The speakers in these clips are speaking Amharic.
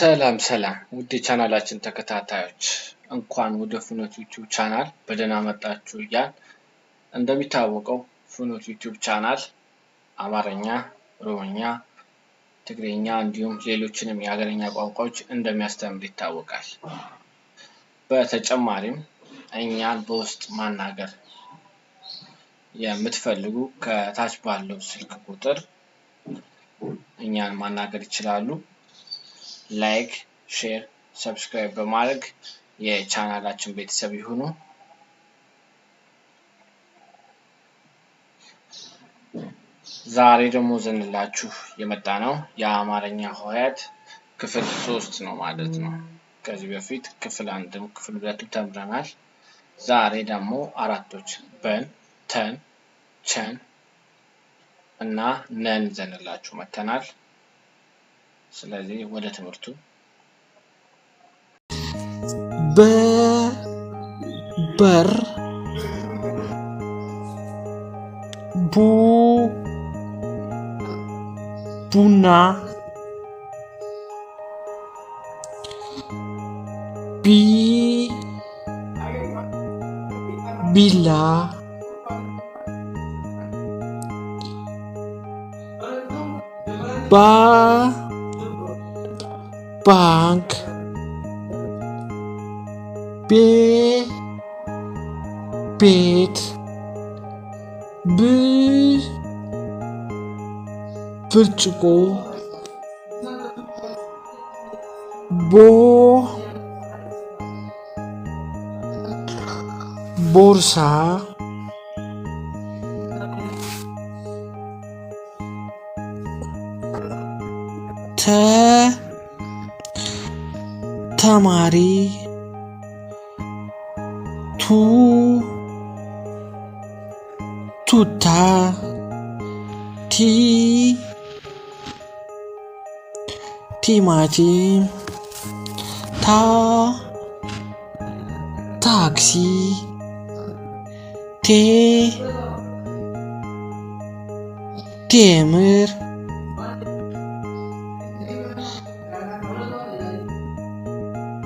ሰላም ሰላም ውድ የቻናላችን ተከታታዮች፣ እንኳን ወደ ፍኖት ዩቲዩብ ቻናል በደህና መጣችሁ እያልን፣ እንደሚታወቀው ፍኖት ዩቲዩብ ቻናል አማርኛ፣ ኦሮምኛ፣ ትግርኛ እንዲሁም ሌሎችንም የሀገረኛ ቋንቋዎች እንደሚያስተምር ይታወቃል። በተጨማሪም እኛን በውስጥ ማናገር የምትፈልጉ ከታች ባለው ስልክ ቁጥር እኛን ማናገር ይችላሉ። Like፣ share፣ subscribe በማድረግ የቻናላችን ቤተሰብ ይሁኑ። ዛሬ ደግሞ ይዘንላችሁ የመጣነው የአማርኛ ሆሄያት ክፍል 3 ነው ማለት ነው። ከዚህ በፊት ክፍል 1ም ክፍል 2ም ተምረናል። ዛሬ ደግሞ አራቶች በን፣ ተን፣ ቸን እና ነን ይዘንላችሁ መተናል። ስለዚህ ወደ ትምህርቱ። በ በር፣ ቡ ቡና፣ ቢ ቢላ፣ ባ ባንክ፣ ቤ ቤት፣ ብ ብርጭቆ፣ ቦ ቦርሳ፣ ተ ተማሪ፣ ቱ ቱታ፣ ቲ ቲማቲም፣ ታ ታክሲ፣ ቴ ቴምር፣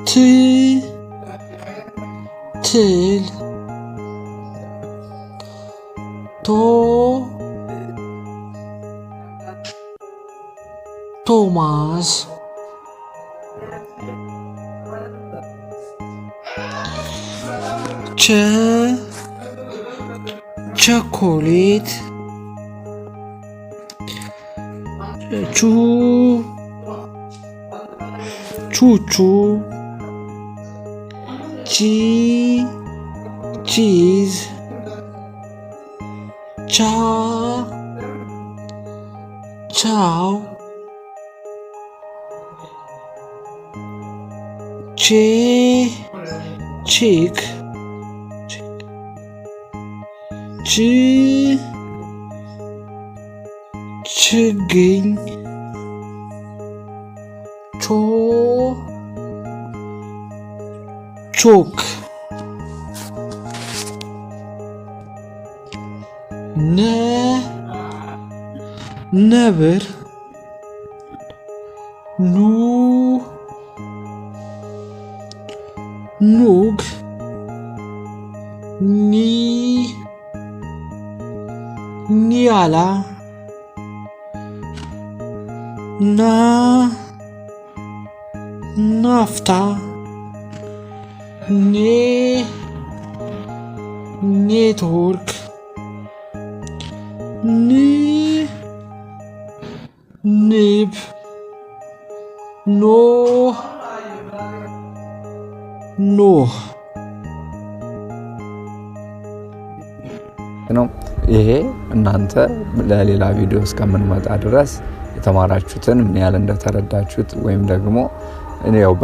ት ትል፣ ቶ ቶማስ፣ ቸ ቸኮሌት፣ ቹ ቹቹ፣ ቺ ቺዝ፣ ቻ ቻው፣ ቼ ቺክ፣ ች ችግኝ፣ ቾ ቾክ፣ ነ ነብር፣ ኑ ኑግ፣ ኒ ኒያላ፣ ና ናፍታ፣ ኔ ኔትወርክ፣ ን ንብ፣ ኖ ኖህ ነው። ይሄ እናንተ ለሌላ ቪዲዮ እስከምንመጣ ድረስ የተማራችሁትን ምን ያህል እንደተረዳችሁት ወይም ደግሞ ያው